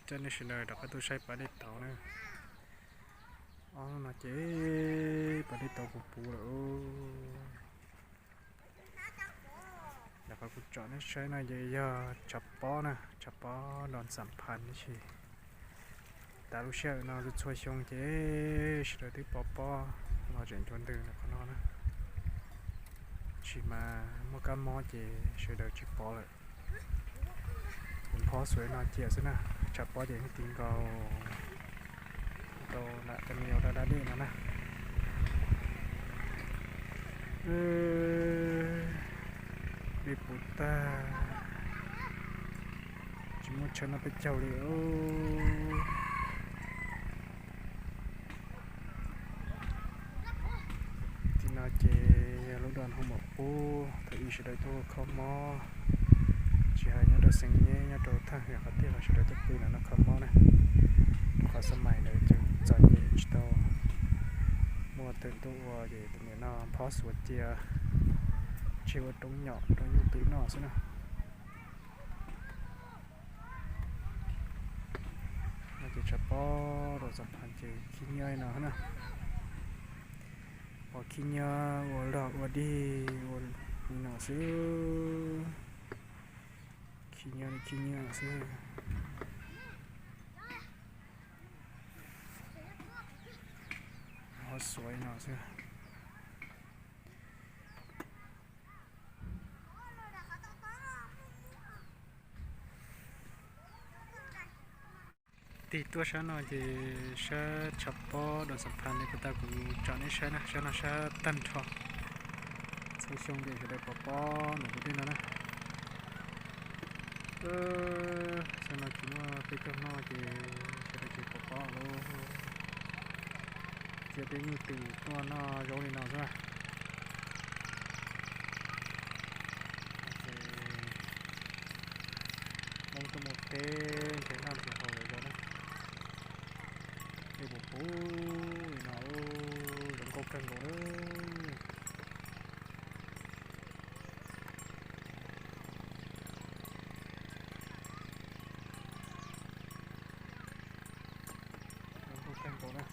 Coj nej sawv daws rov qab tuaj saib pas dej tauv na. Ob no ces pas dej tauv puv puv lawm. Yog qhov kuv tsom nej saib no ces yog tshav pob na, tshav pob Don Xam Phas tab sis. Tav lub sij hawm no txhua txhua xyoo ces sawv daws twb pov pob los tseem nchuav ntws ntawm qhov no na. Tab sis mas muaj kab mob ces sawv daws tsis pov lawm. Kuv phob xuav no cia xwb na, tshav pob ces yeej ti nkaus rau nram cov me nyuam dab dab dej no na. Dej puv tag, tsis muaj chaw noj peb caug li. Tim no ces yog lub Don Hoo Mom Pub, thaum ub sawv daws tuaj ua kho mob, tsis hais nyob rau xeev nyeb nyob rau thaj hwm qhov twg los sawv daws tuaj pw ntawm no kho mob na. Rau qhov xab mais ntawd ces txom nyem tsis tau muaj thawj tuaj ua ces tus niam no phob xuav cia tseg ua roob nyom rau nyuj twm noj xwb na. No ces tshav pob rau Xam Phas ces khib nyiab li no na. Ua khib nyiab ua log ua dig ua li no xwb. Khib nyiab li khib nyiab xwb. Ho xuav li no xwb. Tig tuaj sab no ces sab tshav pob Don Xam Phas li puas tau kuv tsom nej saib na, sab no sab tag nrho. Txhua xyoo ces sawv daws pov pob ntawm tus dej no na. Xyoo no tsis muaj peb caug noj ces sawv daws tsis pov pob lawm. Cia peb nyuj twm tuaj noj zaub li no xwb. Ces Hmoob tuaj mus teb nrhiav noj nrhiav haus lawm zaum no. Dej puv puv li no, zoo nkauj kawg nkaus lawm. Zoo nkauj kawg nkaus na.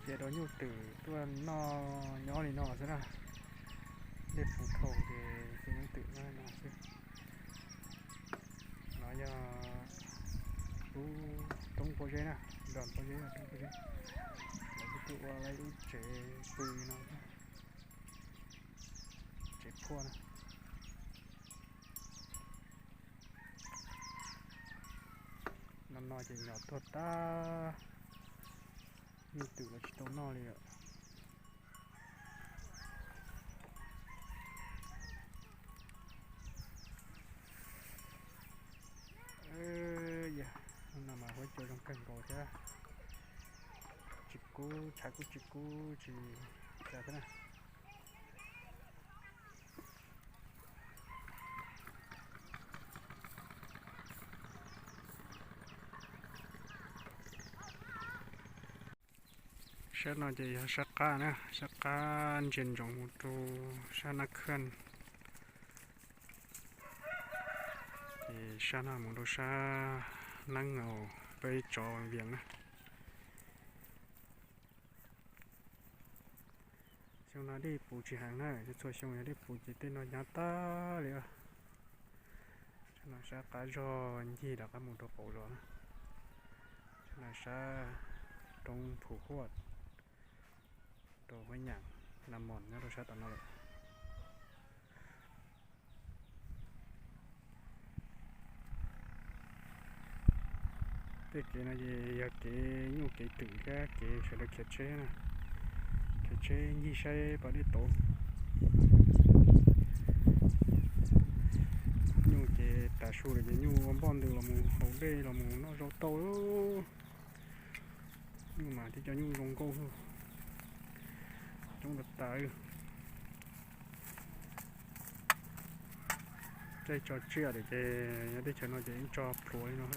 Ces rau nyuj twm tuaj noj nyob li no xwb na. Dej puv khaus ces cia nyuj twm nyob li no xwb. No yog lub roob pob zeb na, Don pob zeb, roob pob zeb. Lawv kuj tuaj ua lawv ib lub tsev pw li no, tsev phuaj na. No no ces nyom tuag tag, nyuj twm los tsis tau noj li lawm. Yog no mas huab cua zoo kawg nkaus thiab. Tsis kub, tshav kuj tsis kub tsis cas thiab na. Sab no ces yog sab qab na, sab qab ntsia ntsoov mus rau sab Nab Khaj. Ces sab no mus rau sab Nab Ngaus peb tso Vias na. Xyoo no dej puv tsis heev na, txhua xyoo yog dej puv ces tej no hnyav tag li. Sab no sab qab zog ncig rov qab mus rau qaum zos na. Sab no sab roob Phu Huaj rau Huab Nyam, Nas Mos nyob rau sab tom no lawm. Tej kev no ces yog kev nyuj kev twm thiab kev sawv daws khiav tsheb na, khiav tsheb ncig saib pas dej tauv. Nyuj ces tav su lawm ces nyuj ua npoj ntws los mus haus dej los mus noj zaub tauj. Nyuj mas tib co nyuj zoo nkauj, coob tas tas. Caij tso tsiaj lawm ces nyob teb chaws no ces yeej tso plhuav li no.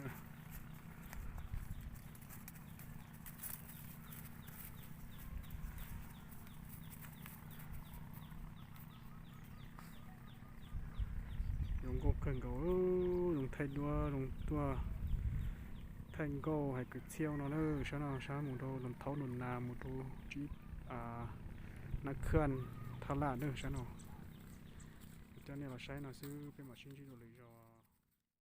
Zoo nkauj kawg nkaus, zoo thaij duab, zoo tuaj thaij nkauj hais kwv txhiaj no na, sab no sab mus rau Noo Thaub, Noo Nas, mus rau Tsib, Nab Khaj, Thaj Laj na sab no. Kuv coj nej los saib no xwb, peb mam sib ntsib dua lwm zaus.